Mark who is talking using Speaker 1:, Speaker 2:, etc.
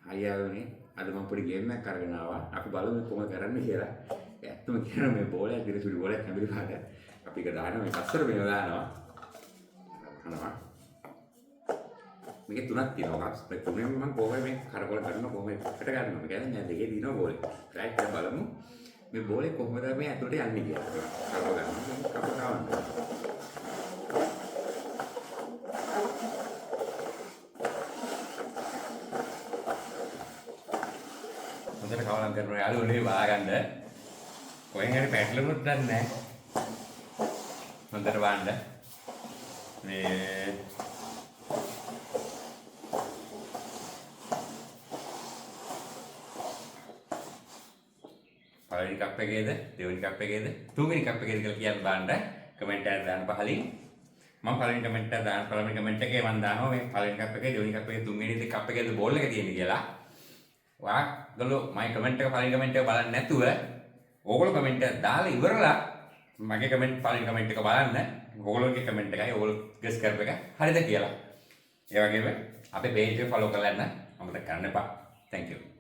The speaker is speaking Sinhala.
Speaker 1: හයි යාළුවනේ, අද මම පොඩි ගේම් එකක් අරගෙන ආවා. අපි බලමු කොහොමද කරන්නේ කියලා. ඇත්තම කියනවා මේ බෝලයක් දින සුළු බෝලයක් ඇඹිලි පාට. අපි ඒක දානවා, මේ පස්සට මේව දානවා. අනවා. මේකේ තුනක් තියෙනවා කප්ස්. මේ තුනෙන් මම කොහොමද මේ කරකොල කරනවා, කොහොමද එකට ගන්නවා. මේ කියන්නේ දැන් දෙකේ තියෙනවා බෝලේ. රයිට්, දැන් බලමු මේ බෝලේ කොහොමද මේ ඇතුළට යන්නේ කියලා. කරකොල ගන්නවා. කප කවන්න. හොඳට කවලම් කරනවා යාළුවනේ, බාගන්න. කොහෙන් හරි පැටලුණොත් දන්නේ නැහැ. හොඳට බලන්න. මේ පළවෙනි කප් එකේද, දෙවෙනි කප් එකේද, තුන්වෙනි කප් එකේද කියලා කියන්න බලන්න. කමෙන්ට් එකක් දාන්න පහලින්. මම පළවෙනි කමෙන්ට් එක දාන පළවෙනි කමෙන්ට් එකේ මම දානවා මේ පළවෙනි කප් එකේ, දෙවෙනි කප් එකේ, තුන්වෙනි කප් එකේද බෝල් එක තියෙන්නේ කියලා. ඔයාගොල්ලෝ මගේ කමෙන්ට් එක, පළවෙනි කමෙන්ට් එක බලන්නේ නැතුව ඕගොල්ලෝ කමෙන්ට් එක දාලා ඉවරලා මගේ කමෙන්ට්, පළවෙනි කමෙන්ට් එක බලන්න. ඕගොල්ලෝගේ කමෙන්ට් එකයි ඕගොල්ලෝ ගෙස් කරපු එක හරිද කියලා. ඒ වගේම අපේ පේජ් එක ෆලෝ කරලා යන්න අමතක කරන්න එපා. Thank you.